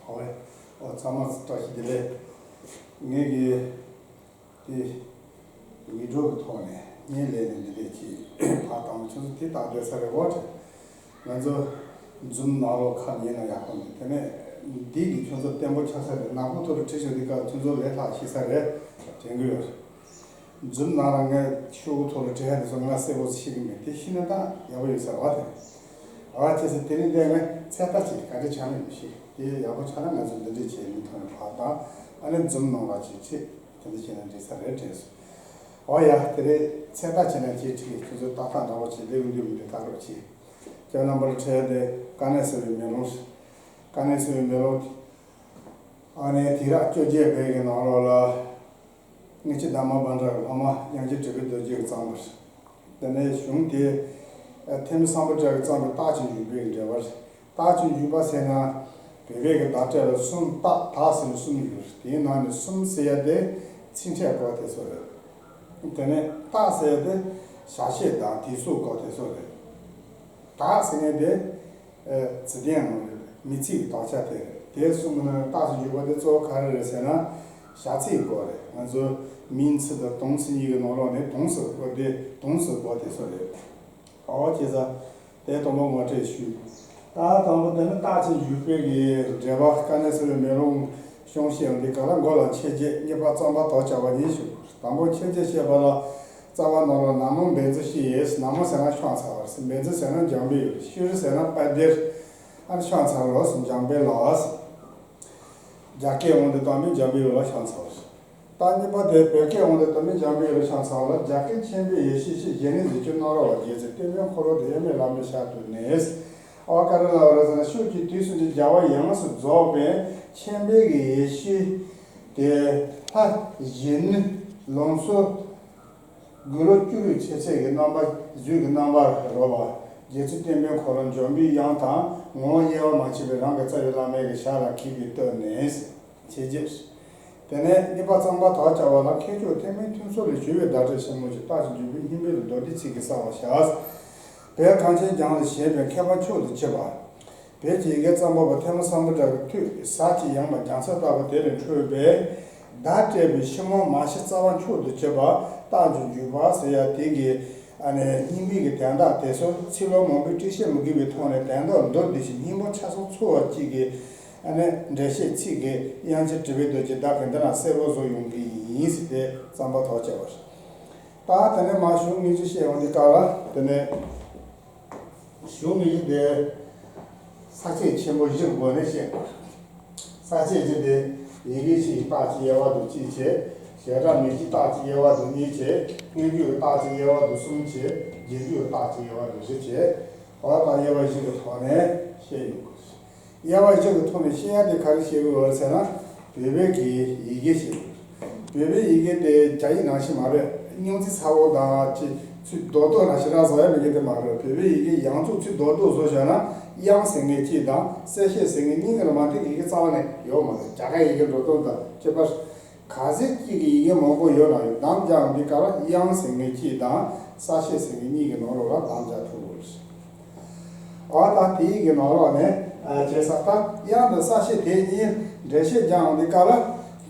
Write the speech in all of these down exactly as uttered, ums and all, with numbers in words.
ཧོ་ཨོ་ཚང་མ་བཀྲ་ཤིས་བདེ་ལེགས། ངེད་ཀྱིས་དེ་ཡིག་འབྲུ་གི་ཐོག་ནས་བརྙན་ལས་ནས་འདི་འདྲས་ཀྱིས་ཕར་བཏང་བ་ཁྱོད་ཚོ་དེ་ལྟ་བསྡད་ས་རེད་བ་དྲན། ང་ཚོ་འཛུམ་ནང་ལོགས་ཁ་ཉན་ན་ཡག་པོ་འདུག་དེ་ནས་འདི་གི་ཁྱོད་ཚོ་བརྟན་པོ་ཆགས་ས་རེད། ནག་པོ་ཐོག་ལ་བྲིས་བཞག་འདི་ག་ཁྱོད་ཚོ་ལས་ལྷག་ཤེས་ས་རེད་དྲན་གི་ཡོད། འཛུམ་ནང་ལ་ངས་ཤོག་གུ་ཐོག་ལ་བྲིས་ཡ་དེ་ཚོ་ང་གསལ་པོ་ཤེས་གི་མེད། དེ་ཤེས་ན་ད་ཡག་པོ་ཡོད་ས་རེད་བ་དེ། ཨ་བ་བྱས་ཚེ་དེ་རིང་འདི་ངས་ཚད་ལྟ་བྱས་ག་འདྲ་ཆགས་ན་མི་ཤེས། དེ་ཡག་པོ་ཆགས་ན་ང་ཚོ་འདི་འདྲས་བྱས་མི་ཐོག་ནས་ཕར་བཏང་། ཨ་ནི་འཛུམ་ནང་ལ་བྱས་ཚེ་དེ་འདྲ་བྱས་ན་འགྲིག་ས་རེད་དྲན་སོང་། ཨོ་ཡ་དེ་རིང་ཚད་ལྟ་བྱས་ན་བྱས་ཁྲིད་ཁྱོད་ཚོ་ཏག་ཏག་འདྲ་བོ་བྱས་ལེའུ་འདི་མི་འདི་ལྟ་རོགས་བྱས། ཁྱེད་རྣམ་པར་འཕྲད་དེ་དཀའ་གནད་གསལ་བའི་མེ་ལོང་། དཀའ་གནད་གསལ་བའི་མེ་ལོང་། ཨ་ནི་དུས་རབས་བཅོ་བརྒྱད་པའི་གི་ནང་ལོགས་ལ། དངུལ་ཆུ་ཟླ་མ་དཔལ་འབྲར་གྱི་སློབ་མ་དབྱངས་ཅན་གྲུབ་པའི་རྡོ་རྗེ་གིས་བརྩམས་པ་རེད། དེ་ནས་གཞུང་དེ་ཐོན་མི་སམ་བྷོ་ཊ་གིས་བརྩམས་པའི་རྟགས་ཀྱི་འཇུག་པའི་འགྲེལ་པ་རེད། རྟགས་ཀྱི་འཇུག་པ་ཟེར་ན་བོད་པའི་གི་བརྡ་སྤྲོད་ལ་གསུམ་རྟགས་དག་ཟེར་ནས་གསུམ་ཡོད་རེད། དེའི་ནང་ནས་གསུམ་ཟེར་ཡ་དེ་ཚིག་ཕྲད་སྐོར་དེ་ཚོ་རེད། དེ་ནས་རྟགས་ཟེར་ཡ་དེ་བྱ་བྱེད་དང་དུས་སུ་སྐོར་དེ་ཚོ་རེད། དག་ཟེར་མཁན་དེ། ཨེ། ཚིག་དོན་ནང་རེད། མི་ཚིག་གི་དག་ཆ་དེ་རེད། དེ་གསུམ་གྱི་ནང་རྟགས་སུ་འཇུག་པ་དེ་གཙོ་བོ་ག་རེ་རེད་ཟེར་ན། བྱ་ཚིག་སྐོར་རེད། ང་ཚོ་མིང་ཚིག་དང་དོན་ཚིག་གཉིས་ཀྱི་ནང་ལོགས་ནས་དོན་ཚིག་སྐོར་དེ་དོན་ཚིག་སྐོར་དེ་ཚོ་རེད། ཨོ་བྱས་ཙང་དེ་དང་པོ་ངོ་སྤྲོད་ཞུས། ད་དང་པོ་དེ་ནི་རྟགས་ཀྱི་འཇུག་པའི་གི་འགྲེལ་པ་དཀའ་གནད་གསལ་བའི་མེ་ལོང་གཞུང་བཤད་འོང་དུས་ག་ལ་མགོ་ལ་མཆན་བརྗོད། གཉིས་པ་རྩོམ་པ་དག་བྱ་བ་གཉིས་ཞུ། དང་པོ་མཆན་བརྗོད་བཤད་པ་ལ། རྩ་བ་ནང་ལ་ན་མོ་འབད་རྩོལ་ཞེས། ན་མོ་ཟེར་ན་ཤོང་ཚར་བ་རེད། འབད་རྩོལ་ཟེར་ན་འཇམ་པའི་ཡུལ། ཤེས་རིག་ཟེར་ན་དཔལ་སྡེར། ཨ་ནི་ཤོང་ཚར་བ་རེད། འཇམ་དཔལ་ལ། རྒྱ་སྐད་འོང་དུས་དམ་པའི་འཇམ་པའི་ཡུལ་ལ་ཤོང་ཚར་བ་རེད། ད་གཉིས་པ་དེ་བོད་སྐད་འོང་དུས་དམ་པའི་འཇམ་པའི་ཡུལ་ལ་ཤོང་ཚར་བ་ལ། རྒྱ་སྐད་མཁྱེན་པའི་ཡེ་ཤེས་ཤེས། གཞན་ནི་གཟིགས་ཆོས་རྣམ་རོལ་པ། རྗེ་བཙུན་སྟོན་པའི་འཁོར་ལོ་དེ། གཡེང་མེད་བླ་མའི་ཞལ་དུ་ནི། ཨོ་ག་རེ་ལབ་པ་རེད་ཟེར་ན། ཕྱོགས་ཀྱི་དུས་གསུམ་གྱི་རྒྱལ་བ་ཡོངས་སུ་རྫོགས་པའི་མཁྱེན་པའི་གི་ཡེ་ཤེས་དེ་ལྷ་གཞན་ནི་ལོངས་སུ། དགུང་ལོ་བཅུ་རུ་ཆེ་ཚད་ཀྱི་རྣམ་པ་གཟུགས་ཀྱི་རྣམ་པར་རོལ་པ། རྗེ་བཙུན་སྟོན་པའི་འཁོར་ལོ་འཇོམས་པའི་དབྱངས་དང་། ངོ་བོ་དབྱེ་བ་མ་ཕྱེད་པའི་རང་གི་རྩ་བའི་བླ་མའི་གི་ཞལ་ལ་གུས་པས་བསྟོད་ནས་མཆོད་བརྗོད། དེ་ནས་གཉིས་པ་རྩོམ་པ་དག་བྱ་བ་ལ། མཁས་མཆོག་ཐོན་མིའི་ཐུགས་སྲོག་ལས། ཞུ་བའི་བརྡ་སྤྲོད་ཆེན་མོ་ཞིག་རྟགས་ཀྱི་འཇུག་པའི་སྙིང་པོ་ལ་མདོར་བསྡུས་ཚིག་གིས་གསལ་བར་བྱ། བོད་གངས་ཅན་ལྗོངས་ལ་བཞད་པའི་མཁས་པ་མཆོག་ཏུ་གྱུར་པ། བོད་ཀྱི་ཡི་གེ་རྩོམ་པ་པོ་ཐོན་མི་སམ་བྷོ་ཊ་གི་ཐོས་ཟབ་ཅིང་ཡངས་པ་རྒྱ་མཚོ་ལྟ་བུ་དེ་ལས་འཕྲོས་པའི་བརྡ་སྤྲད་པའི་ཕྱི་མོ་མ་ཕྱི་རྩ་བ་མཆོག་ཏུ་གྱུར་པ། རྟགས་ཀྱི་འཇུག་པ་ཟེར་ཡ་དེ་གི་ཨ་ནི་སྙིང་པོའི་གི་དོན་དག་དེ་ཚོ་ཚིག་ལོ་མང་པོའི་དྲི་ཞིམ་མི་དགོས་པའི་ཐོག་ནས་དོན་དག་མདོར་བསྡུས་ཤིང་སྙིང་པོ་ཆ་ཚང་ཚོར་བ་ཅིག་གི་ཨ་ནི་འགྲེལ་བཤད་ཚིག་གིས་དབྱངས་ཅན་གྲུབ་པའི་རྡོ་རྗེ་བདག་གིས་འདི་ན་གསལ་པོ་བཟོ་ཡོང་གི་ཡིན་ཟེར་ཏེ་རྩོམ་པ་དག་བྱ་བ་རེད། ད་དེ་ནས་མ་གཞུང་དངོས་གཞི་བཤད་ཡོང་དུས་སྐབས་ལ་དེ་ནས། གཞུང་དངོས་གཞི་དེ་ས་བཅད་ཆེན་པོ་བཞིའི་སྒོ་ནས་བཤད་པ། ས་བཅད་བཞི་དེ་ཡི་གེ་སྤྱིའི་རྟགས་ཀྱི་དབྱེ་བ་དུ་གཅིག་བྱས། བྱེ་བྲག་མིང་གི་རྟགས་ཀྱི་དབྱེ་བ་དུ་གཉིས་བྱས། སྔོན་འཇུག་གི་རྟགས་ཀྱི་དབྱེ་བ་དུ་གསུམ་བྱས། རྗེས་འཇུག་གི་རྟགས་ཀྱི་དབྱེ་བ་དུ་བཞི་བྱས། འོ་ད་དབྱེ་བ་བཞི་གི་ཐོག་ནས་བཤད་ཡོང་དགོས། དབྱེ་བ་བཞི་གི་ཐོག་ནས་བཤད་ཡ་དེ་ག་རེ་བཤད་དགོས་པ་རེད་ཟེར་ན། བོད་པའི་གི་ཡི་གེ་བཤད་དགོས། བོད་པའི་ཡི་གེ་དེ་རྒྱ་ཡིག་ནང་བཞིན་མ་རེད། སྙུང་རྩིས་ཚ་བོ་དང་ཅིག་ཚུར་རྡོག་རྡོག་ནང་བཞིན་ར་བཟོ་ཡ་མེད་མཁན་དེ་མ་རེད། བོད་པའི་ཡི་གེ་ཡང་བསྐྱར་ཚུར་རྡོག་རྡོག་བཟོ་བྱས་ན། དབྱངས་ཟེར་མཁན་གཅིག་དང་གསལ་བཤད་ཟེར་མཁན་གཉིས་ཀ་ལ་མ་མཐུན་ཡི་གེ་རྩ་བ་ནས་ཡོད་མ་རེད། རྒྱ་གར་ཡི་གེ་འགྲོ་སྟངས་དང་ཁྱད་པར། གལ་སྲིད་གཅིག་གི་ཡི་གེ་མང་པོ་ཡོད་ན་ཡང་དམ་བཅའ་འདི་ག་ལ་དབྱངས་ཟེར་མཁན་གཅིག་དང་གསལ་བཤད་ཟེར་མཁན་གཉིས་ཀྱི་ནང་ལོགས་ལ་དམ་བཅའ་ཐུབ་དགོས་རེད། འོ་ད་དེའི་གི་ནང་ལོགས་ནས་བྱས་ས་ད་དབྱངས་དང་གསལ་བཤད་དེ་གཉིས་འགྲེལ་བཤད་རྒྱག་འདི་ག་ལ་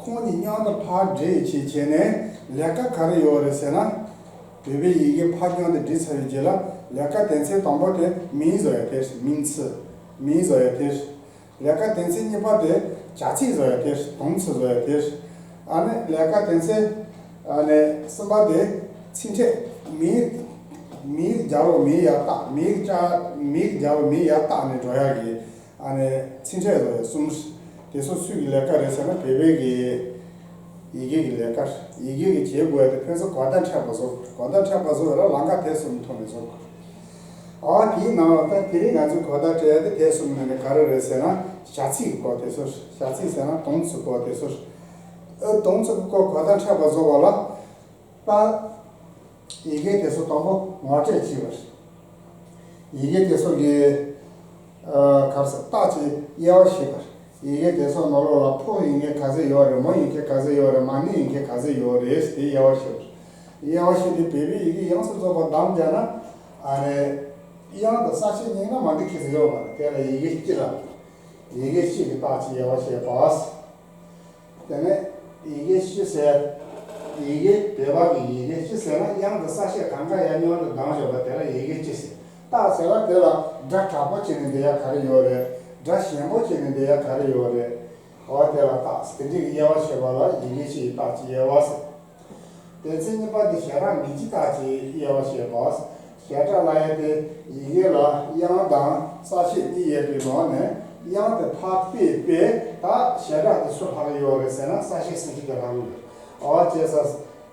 ཁོང་གཉིས་མཉམ་དུ་ཕར་སྦྲེལ་བྱས་བྱས་ནས་ལས་ཀ་ག་རེ་ཡོད་རེད་ཟེར་ན། བོད་པའི་ཡི་གེ་ཕར་མཉམ་དུ་སྦྲེལ་ཚར་བའི་རྗེས་ལ་ལས་ཀ་དོན་ཚན་དང་པོ་དེ་མིང་བཟོ་ཡ་དེ་རེད། མིང་ཚིག་མིང་བཟོ་ཡ་དེ་རེད། ལས་ཀ་དོན་ཚན་གཉིས་པ་དེ་བྱ་ཚིག་བཟོ་ཡ་དེ་རེད། དོན་ཚིག་བཟོ་ཡ་དེ་རེད། ཨ་ནི་ལས་ཀ་དོན་ཚན་ཨ་ནི་གསུམ་པ་དེ་ཚིག་ཕྲད། མིང་མིང་སྦྱར་བ་མིང་ཡར་བཏགས། མིང་སྦྱར་མིང་སྦྱར་བ་མིང་ཡར་བཏགས་ནས་འགྲོ་ཡ་གི་ཨ་ནི་ཚིག་ཕྲད་བཟོ་ཡ་གསུམ། དེ་ཚོ་སུ་གི་ལས་ཀ་རེད་ཟེར་ན་བོད་པའི་གི་ཡི་གེ་གི་ལས་ཀ། ཡི་གེ་གི་བྱེད་དགོས་ཡ་དེ་ཕན་ཚུན་གོ་བརྡ་འཕྲད་པ་བཟོ། གོ་བརྡ་འཕྲད་པ་བཟོ་བ་ལ་ལམ་ཁ་དེ་གསུམ་ཐོག་ནས་བཟོ་དགོས། ཨ་དེའི་ནང་ལ་ད་དེ་རིང་ང་ཚོས་གོ་བརྡ་སྤྲད་ཡ་དེ་དེ་གསུམ་ནང་ནས་ག་རེ་རེད་ཟེར་ན། བྱ་ཚིག་གི་སྐོར་དེ་ཚོ། བྱ་ཚིག་ཟེར་ན་དོན་ཚིག་གི་སྐོར་དེ་ཚོ། ཨ་དོན་ཚིག་གི་སྐོར་གོ་བརྡ་འཕྲད་པ་བཟོ་བ་ལ། ད་ཡི་གེ་དེ་ཚོ་དང་པོ་ངོ་སྤྲོད་བྱས་པ་རེད། ཡི་གེ་དེ་ཚོ་གི་ཨ་ག་རེ་ཟེར། རྟགས་ཀྱི་དབྱེ་བ་ཕྱེ་བ་རེད། ཡི་གེ་དེ་ཚོ་ནང་ལོགས་ལ་ཕོ་ཡིན་མཁན་ག་ཚོད་ཡོད་རེད། མོ་ཡིན་མཁན་ག་ཚོད་ཡོད་རེད། མ་ནིང་ཡིན་མཁན་ག་ཚོད་ཡོད་རེད། དེ་དབྱེ་བ་ཕྱེ་བ་རེད། དབྱེ་བ་ཕྱེ་དེ་བོད་པའི་ཡི་གེ་ཡོངས་སུ་རྫོགས་པ་དམ་བཅའ་ན། ཨ་ནི་དབྱངས་དང་གསལ་བྱེད་གཉིས་ན་མ་འགྲིག་མཁན་ཟིག་ཡོད་མ་རེད། དེ་ལ་ཡི་གེ་སྤྱི་ལ། ཡི་གེ་སྤྱི་གི་རྟགས་ཀྱི་དབྱེ་བ་བཤད་པ། དེ་ནས་ཡི་གེ་སྤྱི་ཟེར། ཡི་གེ་བོད་པ་གི་ཡི་གེ་སྤྱི་ཟེར་ན་དབྱངས་དང་གསལ་བྱེད་གང་ག་ཡང་མཉམ་དུ་གདངས་བཞག་པ་དེ་ལ་ཡི་གེ་སྤྱི་ཟེར། རྟགས་ཟེར་བ་དེ་ལ་སྒྲ་དྲག་པོ་བྱས་ནས་འདི་ཡང་ག་རེ་ཡོད་རེད། སྒྲ་ཞན་པོ་བྱས་ནས་འདི་ཡང་ག་རེ་ཡོད་རེད། འོ་དེ་ལ་རྟགས་དེ་འདྲའི་དབྱེ་བ་བཤད་པ་ལ་ཡི་གེ་སྤྱི་ཡི་རྟགས་ཀྱི་དབྱེ་བ་ཟེར། དེ་ཚེ་གཉིས་པ་དེ་བྱེ་བྲག་མིང་གི་རྟགས་ཀྱི་དབྱེ་བ་བཤད་པ། བྱེ་བྲག་ལབ་ཡ་དེ་ཡི་གེ་ལ་དབྱངས་དང་གསལ་བྱེད་གཉིས་ཡོད་པའི་ནང་ནས་དབྱངས་དེ་ཕར་ཕུད་པས་ད་བྱེ་བྲག་དེ་སུ་ལྷག་ཡོད་རེད་ཟེར་ན་གསལ་བྱེད་སུམ་ཅུ་དེ་ལྷག་ཡོད་རེད། འོ་བྱས་ཙང་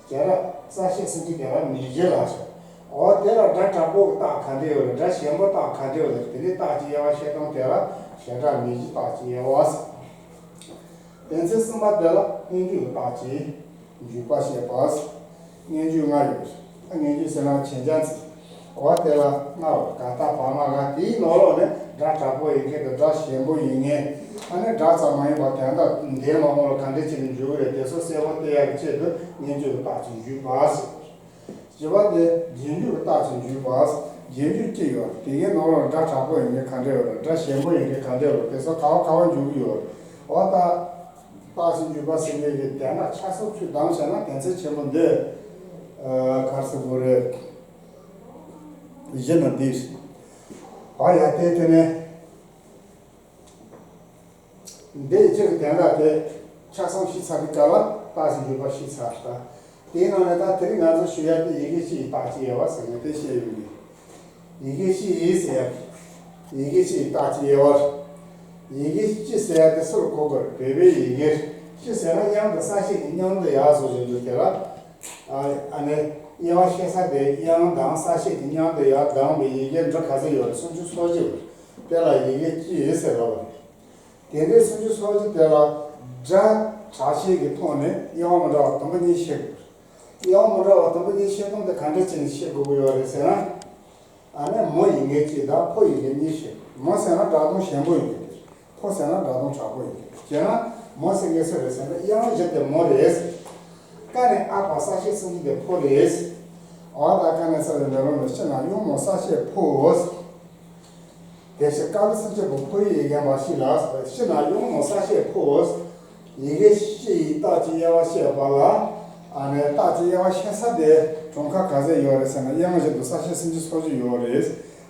བྱེ་བྲག་གསལ་བྱེད་སུམ་ཅུ་དེ་ལ་མིང་གཞི་ལབ་ཟེར། འོ་དེ་ལ་སྒྲ་དྲག་པོ་གི་རྟགས་ག་འདྲ་ཡོད་རེད། སྒྲ་ཞན་པོ་རྟགས་ག་འདྲ་ཡོད་རེད། དེ་འདྲའི་རྟགས་ཀྱི་དབྱེ་བ་བཤད་སྟངས་དེ་ལ་བྱེ་བྲག་མིང་གཞིའི་རྟགས་ཀྱི་དབྱེ་བ་ཟེར། དེ་ཚེ་གསུམ་པ་དེ་ལ་སྙན་བརྒྱུད་ཀྱི་རྟགས་ཀྱི་འཇུག་པ་བཤད་པ། སྙན་བརྒྱུད་ལྔ་ཡོད། ཨ་སྙན་བརྒྱུད་ཟེར་ན་མཚན་བྱང་ཚིག་འོ་དེ་ལ་ལྔ་ཡོད། ག་ད་བ་མ་ག་དེའི་ནང་ལོགས་ནས་སྒྲ་དྲག་པོ་ཡི་གེ་དང་སྒྲ་ཞན་པོ་ཡི་གེ། ཨ་ནི་སྒྲ་ཙམ་མ་ཡིན་པར་དོན་དག་འདས་མ་འོངས་ལ་ག་འདྲ་བྱས་ནས་འཇུག་གི་རེད། དེ་ཚོ་གསལ་པོ་སྟེར་ཡག་གི་ཆེད་དུ་སྙན་བརྒྱུད་ཀྱི་རྟགས་ཀྱི་འཇུག་པ་ཟེར། བཞི་པ་དེ་རྗེས་འཇུག་གི་རྟགས་ཀྱི་འཇུག་པ། རྗེས་འཇུག་གཅིག་ཡོད། དེ་གའི་ནང་ལ་སྒྲ་དྲག་པོ་ཡིན་མཁན་ག་འདྲ་ཡོད་རེད། སྒྲ་ཞན་པོ་ཡིན་མཁན་ག་འདྲ་ཡོད་རེད། དེ་ཚོ་ག་བ་ག་བ་འཇུག་གི་ཡོད་རེད། འོ་ད་རྟགས་ཀྱི་འཇུག་པ་ཟེར་མཁན་གྱི་དོན་དག་ཆ་ཚང་ཚུར་བསྡམས་བྱས་ན་དོན་ཚན་ཆེན་པོ་འདི་ག་རེ་ཟེར་དགོས་རེད། བཞི་ནི་འདི་རེད། འོ་ཡ་དེ་དེ་ནས། འདི་སྤྱིར་དོན་དག་དེ་ཆ་ཚང་ཤེས་ཚར་དུས་སྐབས་ལ་རྟགས་ཀྱི་འཇུག་པ་ཤེས་ཚར་ད། དེའི་ནང་ནས་ད་དེ་རིང་ང་ཚོ་ཞུ་ཡ་དེ་ཡི་གེ་སྤྱི་ཡི་རྟགས་ཀྱི་དབྱེ་བ་ཟེར་ནས་དེ་བཤད་ཡོང་གི། ཡི་གེ་སྤྱི་ཡི་ཟེར་ཡ། ཡི་གེ་སྤྱི་ཡི་རྟགས་ཀྱི་དབྱེ་བ། ཡི་གེ་སྤྱི་ཟེར་ཡ་དེ་སུ་ལ་གོ་དགོས་རེད། བོད་པའི་ཡི་གེ། སྤྱི་ཟེར་ན་དབྱངས་དང་གསལ་བྱེད་ཀྱི་མཉམ་དུ་ཡར་བཟོ་བཞིན་འདུག་དེ་ལ། ཨ་ནི་དབྱེ་བ་ཤེས་ས་དེ་དབྱངས་དང་གསལ་བྱེད་ཀྱི་མཉམ་དུ་ཡར་གདངས་པའི་ཡི་གེ་འབྲུ་ག་ཚོད་ཡོད་རེད། སུམ་ཅུ་སོ་བཞི་ཡོད་རེད། དེ་ལ་ཡི་གེ་སྤྱི་ཟེར་ལབ་པ་རེད། དེ་འདྲའི་སུམ་ཅུ་སོ་བཞི་དེ་ལ་སྒྲ་དྲག་ཞན་གྱི་ཐོག་ནས་དབྱེ་བ་མི་འདྲ་བ་དུམ་བུ་གཉིས་ཕྱེ་དགོས། དབྱེ་བ་མི་འདྲ་བ་དུམ་བུ་གཉིས་ཕྱེ་སྟངས་དེ་ག་འདྲ་བྱས་ནས་ཕྱེ་དགོས་ཀྱི་ཡོད་རེད་ཟེར་ན། ཨ་ནི་མོ་ཡི་གེ་གཅིག་དང་ཕོ་ཡི་གེ་གཉིས་ཕྱེ། མོ་ཟེར་ན་སྒྲ་གདངས་ཞན་པོ་ཡི་གེ་དེ། ཕོ་ཟེར་ན་སྒྲ་གདངས་དྲག་པོ་ཡི་གེ་དེ། བྱས་ན་མོ་ཟེར་མཁན་སུ་རེད་ཟེར་ན་དབྱངས་བཞི་དེ་མོ་རེད། ཀ་ནས་ཨ་བར་གསལ་བྱེད་སུམ་ཅུ་དེ་ཕོ་རེད། འོ་ད་ཀ་ནས་ས་ལས་མེ་རོ་ནས་ཕྱི་ནང་གཡུང་མོ་གསལ་བྱེད་ཕོ། དེ་ཕྱིར་ཀ་ལ་སུམ་ཅུ་པོ་ཕོ་ཡི་ཡི་གེ་མ་ཞིག་ལ། ཕྱི་ནང་གཡུང་མོ་གསལ་བྱེད་ཕོ། ཡི་གེ་སྤྱི་ཡི་རྟགས་ཀྱི་དབྱེ་བ་བཤད་པ་ལ། ཨ་ནི་རྟགས་ཀྱི་དབྱེ་བ་ཤེས་ས་དེ་གྲངས་ཀ་ག་ཚོད་ཡོད་རེད་ཟེར་ན་དབྱངས་བཞི་དང་གསལ་བྱེད་སུམ་ཅུ་སོ་བཞི་ཡོད་རེད།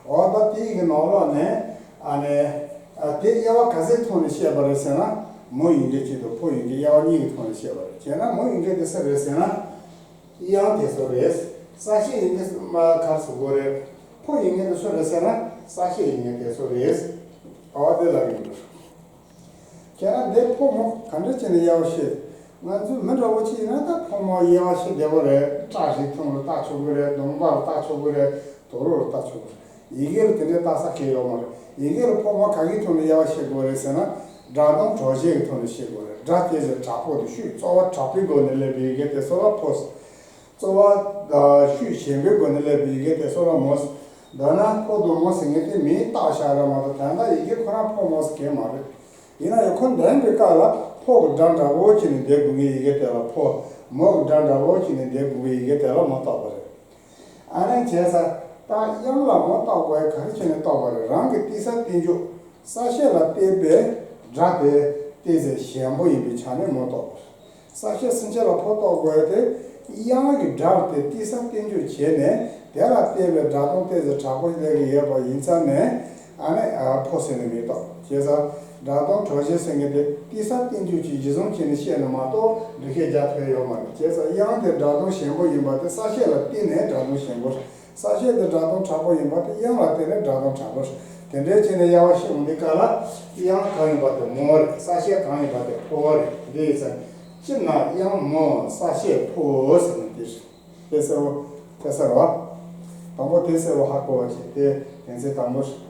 འོ་ད་དེ་ཡི་གེ་ནང་ལོགས་ནས་ཨ་ནི་དེ་དབྱེ་བ་ག་ཚོད་ཐོག་ནས་བཤད་པ་རེད་ཟེར་ན་མོ་ཡི་གེ་གཅིག་དང་ཕོ་ཡི་གེ་དབྱེ་བ་གཉིས་ཀྱི་ཐོག་ནས་བཤད་པ་རེད། བྱས་ན་མོ་ཡི་གེ་དེ་སུ་རེད་ཟེར་ན། དབྱངས་དེ་ཚོ་རེད། གསལ་བྱེད་ཡིན་ངེས་མ་གར་སོ་གོ་རེད། ཕོ་ཡིན་ངེས་དེ་ཚོ་རེད་ཟེར་ན་གསལ་བྱེད་ཡིན་ངེས་དེ་ཚོ་རེད། འོ་དེ་ལ་ཡིན་འགྲོ། ཁྱེད་རང་འདི་ཕོ་མོ་ག་འདྲ་བྱས་ནས་དབྱེ་བ་ཤེས། ང་ཚོའི་མི་འདྲ་བོ་ཅིག་ཡིན་ན་ད་ཕོ་མོ་དབྱེ་བ་ཤེས་བདེ་བོ་རེད། སྐྲ་རིང་ཐུང་ལ་བལྟ་ཆོག་གི་རེད། གདོང་པ་ལ་བལྟ་ཆོག་གི་རེད། དོ་རོག་ལ་བལྟ་ཆོག་གི་རེད། ཡི་གེ་ལ་དེ་འདྲའི་ལྟ་ས་གང་ཡོད་མ་རེད། ཡི་གེ་ལ་ཕོ་མོ་ག་གི་ཐོག་ནས་དབྱེ་བ་ཤེས་དགོས་རེད་ཟེར་ན། སྒྲ་གདངས་དྲག་ཞན་གྱི་ཐོག་ནས་ཤེས་དགོས་རེད། སྒྲ་དེ་ཚོ་དྲག་པོ་དང་ཤུགས་གཙོ་བོ་དྲག་པོའི་སྒོ་ནས་སླེབས་པའི་ཡི་གེ་དེ་ཚོ་ལ་ཕོ། གཙོ་བོ་ཤུགས་ཆེན་པོའི་སྒོ་ནས་སླེབས་པའི་ཡི་གེ་དེ་ཚོ་ལ་མོ། མདོར་ན་ཕོ་དང་མོ་ཟེར་མཁན་དེ་མིང་བཏགས་བཞག་རེད་མ་གཏོགས་དོན་དག་ཡི་གེ་ཁོ་རང་ཕོ་མོ་ཟེར་མཁན་མ་རེད། ཡིན་ན་ཡང་ཁོ་འདོན་པའི་སྐབས་ལ་ཕོ་གི་སྒྲ་འདྲ་བོ་བྱས་ནས་འདོན་དགོས་མཁན་ཡི་གེ་དེ་ལ་ཕོ། མོ་གི་སྒྲ་འདྲ་བོ་བྱས་ནས་འདོན་དགོས་མཁན་ཡི་གེ་དེ་ལ་མོ་བཏགས་པ་རེད། ཨ་ནི་བྱས་ཙང་ད་དབྱངས་ལ་མོ་བཏགས་དགོས་ཡ་ག་རེ་བྱས་ནས་བཏགས་པ་རེད། རང་གི་བརྟག་ས་བརྟག་འཇུག་གསལ་བྱེད་ལ་བརྟེན་པའི་སྒྲ་དེ་ཏོག་ཙམ་ཞན་པོ་ཡིན་པའི་ཆ་ནས་མོ་བཏགས་པ་རེད། གསལ་བྱེད་སུམ་ཅུ་ལ་ཕོ་བཏགས་དགོས་ཡ་དེ་དབྱངས་ཀྱི་སྒྲ་དེ་བརྟག་ས་བརྟག་འཇུག་བྱས་ནས་དེ་ལ་བརྟེན་པའི་སྒྲ་གདངས་ཏོག་ཙམ་དྲག་པོ་སླེབས་ཀྱི་ཡོད་པ་ཡིན་ཙང་ནས། ཨ་ནི་ཨ་ཕོ་ཟེར་ནས་མིང་བཏགས། བྱས་ཙང་སྒྲ་གདངས་དྲག་ཞན་ཟེར་མཁན་དེ་བརྟག་ས་བརྟག་འཇུག་གིས་གཞི་བཟུང་བྱས་ནས་བཤད་ན་མ་གཏོགས་འགྲེལ་བཤད་རྒྱག་ཐུབ་ཡོད་མ་རེད། བྱས་ཙང་དབྱངས་དེ་སྒྲ་གདངས་ཞན་པོ་ཡིན་པ་དེ་གསལ་བྱེད་ལ་བརྟེན་ནས་སྒྲ་གདངས་ཞན་པོ། གསལ་བྱེད་དེ་སྒྲ་གདངས་དྲག་པོ་ཡིན་པ་དེ་དབྱངས་ལ་བརྟེན་ནས་སྒྲ་གདངས་དྲག་པོ་རེད། དེ་འདྲའི་བྱས་ནས་དབྱེ་བ་ཕྱེ་འོང་དུས་སྐབས་ལ་དབྱངས་གང་ཡིན་པ་དེ་མོ་རེད། གསལ་བྱེད་གང་ཡིན་པ་དེ་ཕོ་རེད། འདི་ཡིན་ཙང་སྤྱིར་ན་དབྱངས་མོ་གསལ་བྱེད་ཕོ་ཟེར་ནས་འདི་རེད། དེ་གསལ་བོ། དེ་གསལ་བ། དང་པོ་དེ་གསལ་བོ་ཧ་གོ་བ་བྱེད་དེ་དོན་ཚན་དང་པོ་རེད།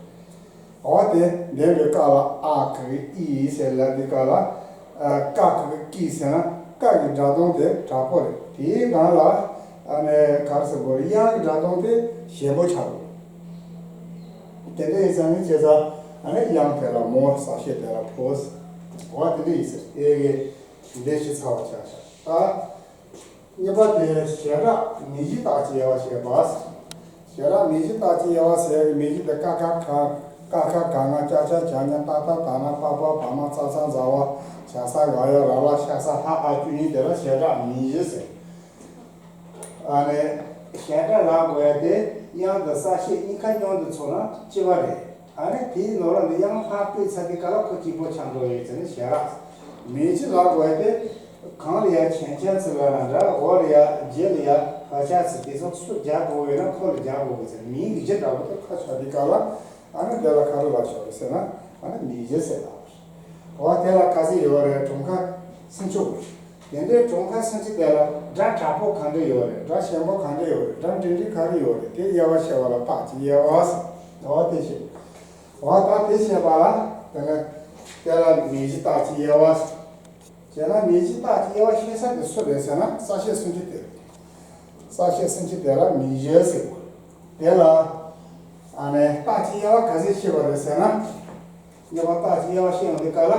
འོ་དེ་འདོན་པའི་སྐབས་ལ་ཨ་གི་གུ་ཨི་ཟེར་ལབ་དུས་སྐབས་ལ། ཀ་གི་གུ་ཀི་ཟེར་ན་ཀ་གི་སྒྲ་གདངས་དེ་དྲག་པོ་རེད། དེའི་སྒང་ལ་ཨ་ནི་ག་རེ་ཟེར་དགོས་རེད། དབྱངས་ཀྱི་སྒྲ་གདངས་དེ་ཞན་པོ་ཆགས་དགོས། དེ་འདྲ་ཡིན་ཙང་ནི་བྱས་ཙང་ཨ་ནི་དབྱངས་དེ་ལ་མོ། གསལ་བྱེད་དེ་ལ་ཕོ། འོ་དེ་འདྲ་ཡིན་ཟེར། དེ་གི་འདི་ཞིག་ཚར་བ་ཆགས་ཤག་ད། གཉིས་པ་དེ་བྱེ་བྲག་མིང་གཞིའི་རྟགས་ཀྱི་དབྱེ་བ་བཤད་པ། བྱེ་བྲག་མིང་གཞིའི་རྟགས་ཀྱི་དབྱེ་བ་ཟེར་ཡག་གི་མིང་གཞི་དེ་ཀ་ཁ་ག་ ཀ་ཁ་ག་ང་ཅ་ཆ་ཇ་ཉ་ཏ་ཏ་ད་ན་པ་པ་བ་མ་ཙ་ཚ་ཛ་ཝ་ཞ་ས་ག་ཡ་ར་ལ་ཤ་ས་ཧ་ཨ་བཅུ་གཉིས་དེ་ལ་ཞེ་དྲག་མིང་གཞི་ཟེར། ཨ་ནི་ཞེ་དྲག་ལབ་དགོས་ཡ་དེ་དབྱངས་དང་གསལ་བྱེད་གཉིས་ཀ་མཉམ་དུ་ཚོགས་ན་ལྕི་བ་རེད། ཨ་ནི་དེའི་ནང་ལ་ནི་དབྱངས་ལྷག་སྤེལ་ཚར་དུས་སྐབས་ལ་ཁོ་གཅིག་པོ་ཆགས་འགྲོ་ཡོད་ཟེར་ནས་ཞེ་དྲག་མིང་གཞི་ལབ་དགོས་ཡ་དེ། གང་ལ་ཡ་ཁྱད་ཆོས་ཚིག་ལ་ན་འདྲ། འོ་ལ་ཡ་རྗེས་ལ་ཡ་ཕལ་ཆེར་ཚིག་དེ་ཚོ་སུ་རྒྱག་དགོས་ཡོད་ན་ཁོ་ལ་རྒྱག་དགོས་གི་ཟེར། མིང་གི་གཞི་འདྲ་པོ་དེ་ཁ་ཆགས་དུས་སྐབས་ལ་ཨ་ནི་དེ་ལ་ག་རེ་ལབ་ཆོག་རེད་ཟེར་ན། ཨ་ནི་མིང་གཞི་ཟེར་ལབ་པ་རེད། འོ་དེ་ལ་ག་ཚོད་ཡོད་རེད། གྲངས་ཀ་སུམ་ཅུ། དེ་འདྲའི་གྲངས་ཀ་སུམ་ཅུ་དེ་ལ་སྒྲ་དྲག་པོ་ག་འདྲ་ཡོད་རེད། སྒྲ་ཞན་པོ་ག་འདྲ་ཡོད་རེད། སྒྲ་འབྲིང་འབྲིང་ག་རེ་ཡོད་རེད། དེ་དབྱེ་བ་ཕྱེ་བ་ལ་རྟགས་ཀྱི་དབྱེ་བ་ཟེར། འོ་དེ་བཤད། འོ་ད་དེ་བཤད་པ་ལ་དེ་ནི་དེ་ལ་མིང་གཞི་རྟགས་ཀྱི་དབྱེ་བ་ཟེར། བྱས་ན་མིང་གཞི་རྟགས་ཀྱི་དབྱེ་བ་ཤེས་ས་དེ་སུ་རེད་ཟེར་ན། གསལ་བྱེད་སུམ་ཅུ་དེ་རེད། གསལ་བྱེད་སུམ་ཅུ་དེ་ལ་མིང་གཞི་ཟེར་དགོས། དེ་ལ་ཨ་ནི་རྟགས་ཀྱི་དབྱེ་བ་ག་ཚོད་ཕྱེ་བ་རེད་ཟེར་ན། གཉིས་པ་རྟགས་ཀྱི་དབྱེ་བ་ཤེས་ཡོང་དུས་སྐབས་ལ།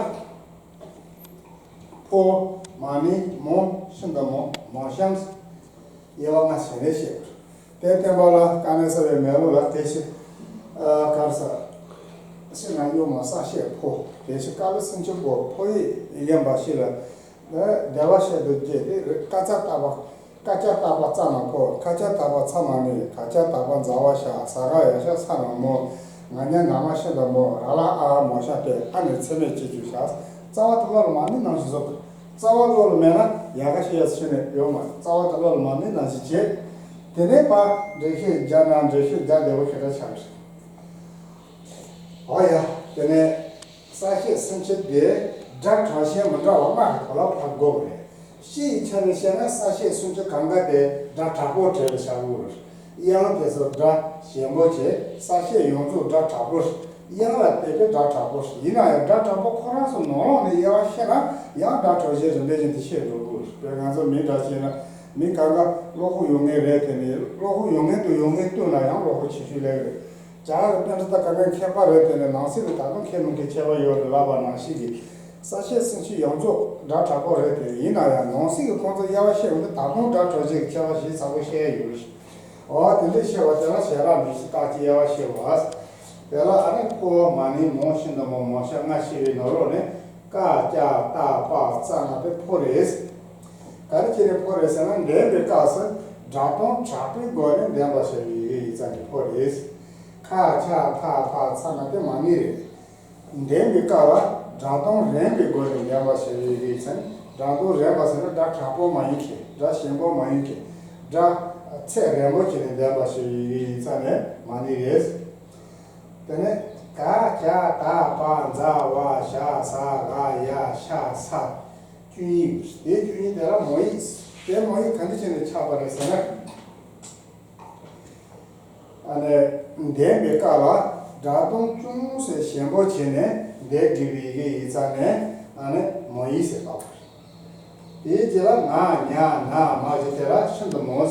ཕོ། མ་ནིང་། མོ། ཤིན་ཏུ་མོ། མོ་གཤམ། དབྱེ་བ་ལྔ་ཞལ་ནས་བཤད། དེ་བསྟན་པ་ལ་དཀའ་གནད་གསལ་བའི་མེ་ལོང་ལ་དེ་བཞིན། ཨ་གར་ས། ཕྱི་ནང་གཡོན་མ་གསལ་བྱེད་ཕོ། དེ་བཞིན་ཀ་ལི་སུམ་ཅུ་པོ། ཕོ་ཡིག་ཡིག་རྒན་པ་ཞིག་ལ། བདེ་བར་གཤེགས་སུ་བགྱི་སྟེ། ཀ་ཙ་བཏགས་པ། ཀ་ཙ་བཏགས་པ་ཙ་ན་ཕོ། ཁ་ཙ་བཏགས་པ་ཚ་ན་མི། ག་ཙ་བཏགས་པ་ཛ་ཝ་ཞ། ས་ག་ཡ་ཤ་ས་ན་མོ། ང་ཉ་ན་མ་ཤིན་ཏུ་མོ། ར་ལ་ཨ་མོ་ཤ་སྟེ། ཨ་ནི་ཚེག་མེད་ཅེས་བརྗོད་བྱ། རྩ་བ་དེ་བློ་ལ་མ་ནིང་ནང་བཞིན་བཟོ། རྩ་བ་བློ་ལ་མེད་ན་ཡ་ག་ཤ་ཡ་ཤི་ནས་ཡོད་མ་རེད། རྩ་བ་དེ་བློ་ལ་མ་ནིང་ནང་བཞིན་བྱེད། དེ་ནས་ཕར་འགྲེལ་བཤད་རྒྱག་ན་འགྲེལ་བཤད་རྒྱག་བདེ་བོ་ཞེ་དྲག་ཆགས་རེད། འོ་ཡ། དེ་ནས་གསལ་བྱེད་སུམ་ཅུ་དེ་སྒྲ་གྲངས་ཤེས་མི་འདྲ་བ་ལྔ་གི་ཐོག་ལ་ཕར་བགོ་དགོས་རེད། སྤྱིའི་ཆ་ནས་བཤད་ན་གསལ་བྱེད་སུམ་ཅུ་གང་ག་དེ་སྒྲ་དྲག་པོ་གྲས་ལ་བཞག་དགོས་རེད། དབྱངས་དེ་ཚོ་སྒྲ་ཞན་པོ་བྱས། གསལ་བྱེད་ཡོངས་རྫོགས་སྒྲ་དྲག་པོ་རེད། དབྱངས་ལ་བལྟས་པས་སྒྲ་དྲག་པོ་རེད། ཡིན་ན་ཡང་སྒྲ་དྲག་པོ་ཁོ་རང་ཚོ་ནང་ལོགས་ནས་དབྱེ་བ་ཕྱེ་ན་ཡང་སྒྲ་གྲངས་ཤེས་རིམ་པས་བཞིན་དུ་ཤེས་འགྲོ་དགོས་རེད། དཔེར་ང་ཚོ་མི་འདྲ་བྱས་ན་མི་གང་ག་གློ་ཁོག་ཡོད་མཁན་རེད་དེ་ནས་གློ་ཁོག་ཡོད་མཁན་དང་ཡོད་མཁན་བསྟུན་ན་ཡང་གློ་ཁོག་ཆེ་ཤོས་སླེབས་རེད། རྒྱ་གར་གྱི་པཎྜི་ཏ་ག་ནས་མཁས་པ་རེད་དེ་ནས་ནང་གསེས་ལ་ད་དུང་མཁས་མི་མཁས་ཁྱད་པར་ཡོད་རེད་ལབ་པ་ནང་བཞིན་གྱི། གསལ་བྱེད་སུམ་ཅུ་ཡོངས་རྫོགས་སྒྲ་དྲག་པོ་རེད་དེ། ཡིན་ན་ཡང་ནང་གསེས་ཀྱི་ཁོང་ཚོ་དབྱེ་བ་ཕྱེ་ཡོང་དུས་ད་དུང་སྒྲ་གྲངས་ཤེས་ཀྱི་ཁྱད་པར་ཞིབ་ཚགས་པོ་བཤད་ཡ་ཡོད་རེད། འོ་དེ་འདྲའི་བཤད་པ་དེ་ལ་ཞལ་རག་མིང་གཞི་རྟགས་ཀྱི་དབྱེ་བ་བཤད་པ། དེ་ལ་ཨ་ནི་ཕོ། མ་ནིང་། མོ། ཤིན་ཏུ་མོ། མོ་གཤམ་ལྔ་ཕྱེ་བའི་ནང་ལོགས་ནས་ཀ་ཙ་བཏགས་པ་ཙ་ན་དེ་ཕོ་རེད། ག་རེ་བྱས་ནས་ཕོ་རེད་ཟེར་ན། འདས་པའི་སྐབས་སུ་སྒྲ་གདངས་དྲག་པོའི་སྒོ་ནས་འདས་པ་ཞེས་པའི་ཡི་གེ་ཡིག་ཚང་གི་ཕོ་རེད། ཁ་ཆ་ཐ་ཕ་ཚ་ན་དེ་མ་ནིང་རེད། འདས་པའི་སྐབས་ལ་སྒྲ་གདངས་རན་པའི་སྒོ་ནས་འདས་པ་ཞེས་པའི་ཡི་གེ་ཡིག་ཚང་། སྒྲ་གདངས་རན་པ་ཟེར་ན་སྒྲ་དྲག་པོ་མ་ཡིན་མཁན། སྒྲ་ཞན་པོ་མ་ཡིན་མཁན། སྒྲ་ཚད་རན་པོ་བྱས་ནས་འདས་པ་ཞེས་པའི་ཡི་གེ་ཡིག་ཚང་ནས་མ་ནིང་རེད། དེ་ནས་ག་ཅ་ད་པ་ཛ་ཝ་ཞ་ས་ག་ཡ་ཤ་ས། བཅུ་གཉིས། དེ་བཅུ་གཉིས་དེ་ལ་མོ་ཡིག་དེ་མོ་ཡིག་ག་འདྲ་བྱས་ནས་ཆགས་པ་རེད་ཟེར་ན། ཨ་ནི་འདས་པའི་སྐབས་ལ་སྒྲ་གདངས་ཅུང་ཟད་ཞན་པོ་བྱས་ནས་འདས་དགོས་པའི་ཡི་གེ་ཡིག་ཚང་ནས་ཨ་ནི་མོ་ཡིག་ཟེར་བ་རེད། དེའི་རྗེས་ལ་ང་ཉ་ན་མ་ཞེས་དེ་ལ་ཤིན་ཏུ་མོ།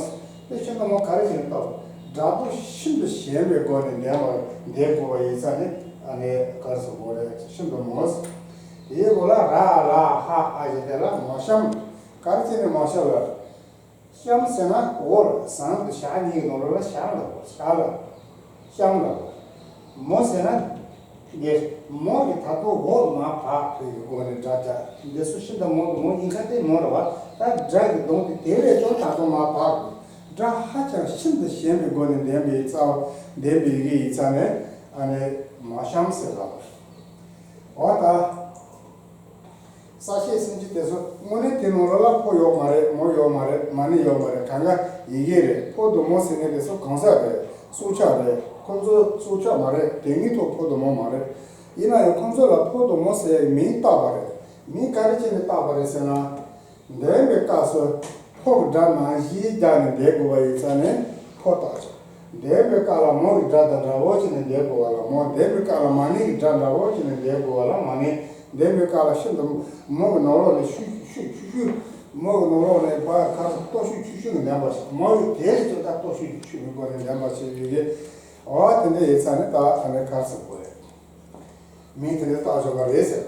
དེ་ཤིན་ཏུ་མོ་ག་རེ་བྱས་ནས་བཏགས། སྒྲ་གདངས་ཤིན་ཏུ་ཞན་པའི་སྒོ་ནས་འདས་པ་འདས་དགོས་པ་ཡིག་ཚང་ནས་ཨ་ནི་ག་རེ་ཟེར་དགོས་རེད། ཤིན་ཏུ་མོ། དེའི་འོག་ལ་ར་ལ་ཧ་ཨ་ཞེས་དེ་ལ་མོ་གཤམ། ག་རེ་བྱས་ནས་མོ་གཤམ་ལ། གཤམ་ཟེར་ན་འོག་ལ་ཟངས་དང་ཞག་གཉིས་ཀྱི་ནང་ལོགས་ལ་ཞག་ལ་གོ། ཞག་ལ། གཤམ་ལ་གོ། མོ་ཟེར་ན། འདི་མོ་གི་ད་དུང་འོག་མར་བབས་པའི་སྒོ་ནས་སྒྲ་རྒྱག་འདི་སུ་ཤིན་ཏུ་མོ་གི་མོ་གཉིས་ཀ་དེ་མོ་རེད་བ། ད་སྒྲ་གི་གདངས་དེ་དེ་ལས་ཀྱང་ད་དུང་མར་བབས་པའི་སྒྲ་ཧ་ཅང་ཤིན་ཏུ་ཞན་པའི་སྒོ་ནས་འདས་པའི་རྩ་བ་འདས་པའི་ཡི་གེ་ཡིག་ཚང་ནས་ཨ་ནི་མོ་གཤམ་ཟེར་བ། འོ་ད། གསལ་བྱེད་སུམ་ཅུ་དེ་ཚོ་དངོས་གནས་དེ་ནང་ལོགས་ལ་ཕོ་ཡོད་མ་རེད། མོ་ཡོད་མ་རེད། མ་ནིང་ཡོད་མ་རེད། གང་ག་ཡི་གེ་རེད། ཕོ་དང་མོ་ཟེར་མཁན་དེ་ཚོ་གང་ཟག་རེད། སྲོག་ཆགས་རེད། ཁོང་ཚོ་སྲོག་ཆགས་མ་རེད། དེ་སྔའི་ཐོག་ཕོ་དང་མོ་མ་རེད། ཡིན་ན་ཡང་ཁོང་ཚོ་ལ་ཕོ་དང་མོ་ཟེར་ཡའི་མིང་བཏགས་པ་རེད། མིང་ག་རེ་བྱས་ནས་བཏགས་པ་རེད་ཟེར་ན། འདས་པའི་སྐབས་སུ་ཕོ་གི་སྒྲ་ནང་བཞིན་རྒྱག་ནས་འདས་དགོས་པ་ཡིན་ཙང་ནས་ཕོ་བཏགས་ཆོག་འདས་པའི་སྐབས་ལ་མོ་གི་སྒྲ་དང་འདྲ་བོ་བྱས་ནས་འདས་དགོས་པ་ལ་མོ། འདས་པའི་སྐབས་ལ་མ་ནིང་གི་སྒྲ་འདྲ་བོ་བྱས་ནས་འདས་དགོས་པ་ལ་མ་ནིང་། འདས་པའི་སྐབས་ལ་ཤིན་ཏུ་མོ་གི་ནང་ལོགས་ནས་ཤུ་ཤུ་ཤུ་ཤུ། མོ་གི་ནང་ལོགས་ནས་ཕར་ཁ་སྟོབས་ཤུགས་ཆུང་ཆུང་གིས་འདས་པ་ཞིག་མོ་ཡི་དེ་ལས་ཀྱང་ད་སྟོབས་ཤུགས་ཀྱི་ཆུ་མི་དགོས་ནས་འདས་པ་ཞིག་ཡོད་ཀྱི། འོ་དེ་འདྲ་ཡིན་ཙང་ནས་ད་ཨ་ནི་ག་རེ་ཟེར་དགོས་རེད། མིང་དེ་འདྲ་བཏགས་ཆོག་པ་རེད་ཟེར།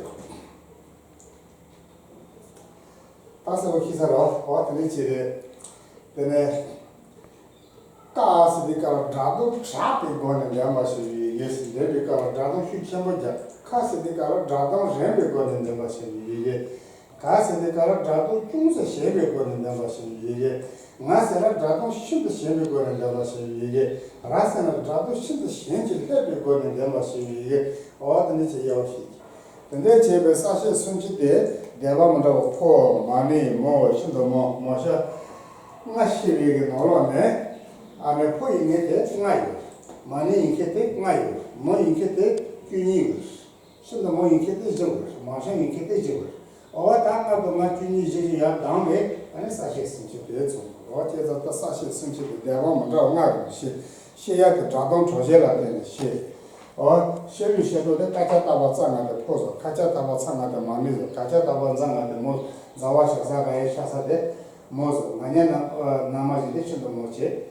ད་གསལ་པོ་ཤེས་ཚར་རོ། འོ་དེ་འདྲ་ཅིག་རེད། དེ་ནས་ཀ་ཟེར་དུས་སྐབས་ལ་སྒྲ་གདངས་དྲག་པའི་སྒོ་ནས་འདས་པ་ཞིག་ཡོད་ ཡིག་གེ། འདོན་པའི་སྐབས་ལ་སྒྲ་གདངས་ཤུགས་ཆེན་པོ་རྒྱག་ཁ་ཟེར་དུས་སྐབས་ལ་སྒྲ་གདངས་རན་པའི་སྒོ་ནས་འདོན་པར་བྱེད་པའི་ཡི་གེ། ག་ཟེར་དུས་སྐབས་ལ་སྒྲ་གདངས་ཅུང་ཟད་ཞན་པའི་སྒོ་ནས་འདོན་པར་བྱེད་པའི་ཡི་གེ། ང་ཟེར་ན་སྒྲ་གདངས་ཤིན་ཏུ་ཞན་པའི་སྒོ་ནས་འདོན་པར་བྱེད་པའི་ཡི་གེ། ར་ཟེར་ན་སྒྲ་གདངས་ཤིན་ཏུ་ཞན་ཅིང་སླེབས་པའི་སྒོ་ནས་འདོན་པར་བྱེད་པའི་ཡི་གེ། འོ་དེ་འདྲ་བྱས་དབྱེ་བ་ཕྱེ། དེ་འདྲ་བྱས་པའི་གསལ་བྱེད་སུམ་ཅུ་དེ་སྡེ་པ་མི་འདྲ་བ་ཕོ་མ་ནི་མོ་ཤིན་ཏུ་མོ་མོ་ཤ་ལྔ་ཤེས་པའི་གི་ནང་ལོགས་ནས། ཨ་ནི་ཕོ་ཡིན་མཁན་དེ་ལྔ་ཡོད། མ་ནི་ཡིན་མཁན་དེ་ལྔ་ཡོད། མོ་ཡིན་མཁན་དེ་བཅུ་གཉིས་ཡོད། ཤིན་ཏུ་མོ་ཡིན་མཁན་དེ་བཞི་ཡོད། མ་ཤ་ཡིན་མཁན་དེ་བཞི་ཡོད། འོ་ད་ལྔ་དང་ལྔ་བཅུ་གཉིས་བཞི་བཞི་ཡར་བསྡོམས་པས་ཨ་ནི་གསལ་བྱེད་སུམ་ཅུ་དེ་ཚོ། འོ་བྱས་ཙང་ད་གསལ་བྱེད་སུམ་ཅུ་དེ་སྡེ་པ་མི་འདྲ་བ་ལྔ་རུ་ཤེས། ཤེས་ཡག་གི་སྒྲ་གདངས་གྲོགས་བྱེད་ལ་བརྟེན་ནས་ཤེས། འོ། ཤེས་རིག་ཤེས་རྟོགས་དེ་ཀ་ཁྱབ་བཏགས་པ་ཙ་ན་དེ་ཕོ་བཟོ། ཁ་ཁྱབ་བཏགས་པ་ཚ་ན་དེ་མ་ནི་བཟོ། ག་ཁྱབ་བཏགས་པ་ཛ་ན་དེ་མོ། ཛ་བ་ཞབས་ས་ག་ཡ་ཤ་ས་དེ་མོ་བཟོ། ང་ཉ་ན་ན་མ་ཞིག་དེ་ཤིན་ཏུ་མོ་བྱེད།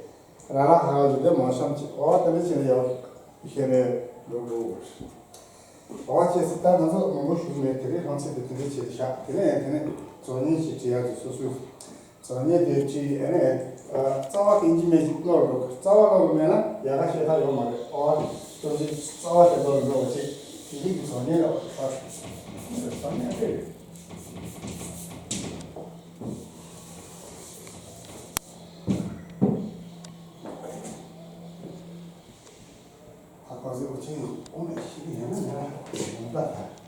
ར་ལ་ཧ་ག་ཞིག་དེ་མོ་ཤམ་བྱེད། འོ་དེ་འདྲ་བྱས་ནས་ཡང་ཤེས་ནས་འགྲོ་འགྲོ་དགོས། འོ་བྱས་ཙང་ད་ང་ཚོ་མང་པོ་ཞུ་གི་མེད། དེ་རིང་ལྷང་ཚིག་དེ་དེ་འདྲ་བྱས་ཏེ་བཞག་དེ་ནས་དེ་ནས་རྫོགས་སྙན་ཞིག་བྲིས་ཡག་དེ་སོ་སོའི། རྫོགས་སྙན་དེ་བྲིས། ཨ་ནི། རྩ་བ་གཏན་གྱི་མེད་ཅིག་ཀློག་རོགས། རྩ་བ་ཀློག་མེད་ན་ཡག་ག་ཤེས་ཐབས་ཡོད་མ་རེད། ཨོ། ཨ་ནི་རྩ་བ་དེ་ཀློག་འགྲོ་བ་ཅིག་དེ་རིགས་ཀྱི་རྫོགས་སྙན་ལ་ཨོ་ད། རྫོགས་སྙན་དེ་རེད། ད་ག་ཟེ་འོ་ཆེན་ཡོང་ནས་ཤི་གི་ཡོད་ན་ང་ལ་ཡོང་ད་ད།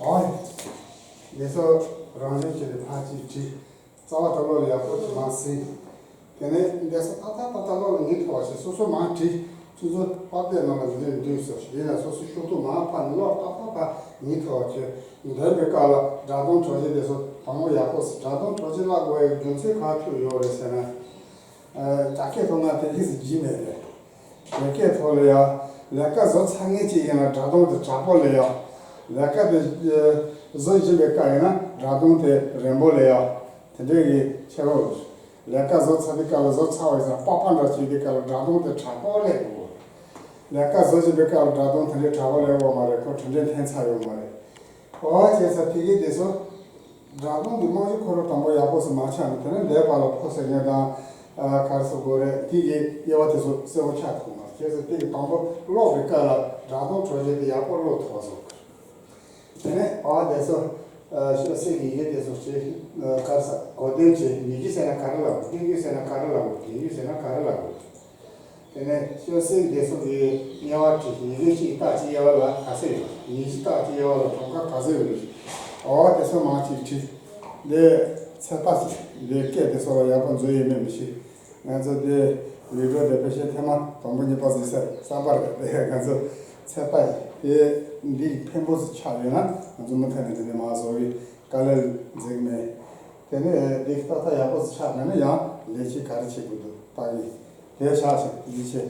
འོ། འདི་ཚོ་རང་བཞིན་གྱིས་ནི་ཕར་ཅིག་བྲིས། རྩ་བ་ད་ལོ་ལ་ཡག་པོ་ཅིག་མར་ཟིན། དེ་ནས་འདི་ཚོ་ཏག་ཏག་ཏག་ཏག་ལོ་ལ་ངེས་ཐུབ་པ་བྱས། སོ་སོ་མར་བྲིས། ཁྱོད་ཚོ་པར་དེབ་ནང་ལ་འདི་འདྲ་འདུག་ཟེར། ཡིན་ན་སོ་སོ་ཤོག་ཐོག་མར་ཕར་ནས་ཀློག་ཏག་ཏག་ཕར་ངེས་ཐུབ་པ་བྱས། འདོན་པའི་སྐབས་ལ་སྒྲ་གདངས་གྲོགས་བྱེད་དེ་ཚོ་དང་པོ་ཡག་པོ་ཟེར། སྒྲ་གདངས་གྲོགས་བྱེད་བརླག་དགོས་ཡག་རྒྱུ་མཚན་ག་ཐུག་ཡོད་རེད་ཟེར་ན། ཨ། རྒྱ་སྐད་ཐོག་ང་དེ་གིས་བརྗེད་མེད་རེད། རྒྱ་སྐད་ཐོག་ལ་ཡང་ལས་ཀ་བཟོ་ཚར་མཁན་ཅིག་ཡིན་ན་སྒྲ་གདངས་དེ་དྲག་པོ་སླེབས་ཡོང་། ལས་ཀ་དེ་བཟོ་བཞིན་པའི་སྐབས་ཡིན་ན་སྒྲ་གདངས་དེ་རན་པོ་སླེབས་ཡོང་། དེ་འདྲའི་གི་ཁྱད་པར་ཡོད། ལས་ཀ་བཟོ་ཚར་དུས་སྐབས་ལ་བཟོ་ཚར་བ་ཡིན་ཙང་པགས་པ་འདྲ་བྱེད་དུས་སྐབས་ལ་སྒྲ་གདངས་དེ་དྲག་པོ་སླེབས་དགོས། ལས་ཀ་བཟོ་བཞིན་པའི་སྐབས་ལ་སྒྲ་གདངས་དེ་འདྲའི་དྲག་པོ་སླེབས་ཡོད་མ་རེད། ཁོ་དེ་འདྲའི་ཕན་ཆད་ཡོད་མ་རེད། འོ་བྱས་ཙང་དེ་གི་དེ་ཚོ། སྒྲ་གདངས་ཀྱི་རྨང་གཞི་ཁོ་རང་དང་པོ་ཡག་པོ་ཞིག་མ་ཆགས་ན་དེ་ནས་འདས་པ་ལ་ཕོ་ཟེར་མཁན་དང་། ཨ། ག་རེ་ཟེར་དགོས་རེད། དེ་གི་དབྱེ་བ་དེ་ཚོ་གསལ་པོ་ཆགས་ཐུབ་མ་རེད། བྱས་ཙང་དེ་གི་དང་པོ་ཀློག་པའི་སྐབས་ལ་སྒྲ་གདངས་གྲོགས་བྱེད་དེ་ཡག་པོ་ཀློག་ཐུབ་པ་བཟོ་དགོས། དེ་ནས་ཨ་དེ་ཚོ། ཨ། ཤོག་གསེར་གྱི་ཡི་གེ་དེ་ཚོ་བྱས། ཨ། ག་རེ་ཟེར། གོ་དོན་བྱས། མི་རྒྱུ་ཟེར་ན་ག་རེ་ལབ་དགོས། སྟོན་རྒྱུ་ཟེར་ན་ག་རེ་ལབ་དགོས། རྒྱན་རྒྱུ་ཟེར་ན་ག་རེ་ལབ་དགོས། དེ་ནས་ཤོག་གསེར་དེ་ཚོ་གི་དབྱེ་བ་བྲིས། ཡི་གེ་གཅིག་རྟགས་གཅིག་དབྱེ་བ་ལ་ག་ཚོད་ཡོད། མི་རྒྱུ་རྟགས་གཅིག་དབྱེ་བ་ལ་གྲངས་ཀ་ག་ཚོད་ཡོད། འོ་དེ་ཚོ་མར་གཅིག་བྲིས། འདི་ཚད་ལྟ་ཞིག་འདི་སྐད་དེ་ཚོ་ལ་ཡག་པོ་འཛུལ་ཡོད་མེད་མི་ཤེས། ང་ཚོ་འདི་ལུས་འགྲོ་དེ་ཕལ་ཆེར་ཐེངས་མ་དང་པོ་གཉིས་པ་ཟིན་ས་གསར་པ་རེད། དེ་ང་ཚོ་ཚད་ལྟ་ཡིན། དེ་ འདི་ཕན་པོ་ཞིག་ཆགས་ཡོད་ན་ང་ཚོ་མུ་མཐུད་ནས་འདི་ནས་མར་བཟོ་བའི་དཀའ་ལས་འཛེགས་མེད། དེ་ནས་འདི་ཏག་ཏག་ཡག་པོ་ཞིག་ཆགས་ན་ནི་ཡང་ལས་བྱེད་ག་རེ་བྱེད་དགོས་འདུག་ལྟ་གི་དེ་ཆགས་ཤིང་ཡིད་ཆེས།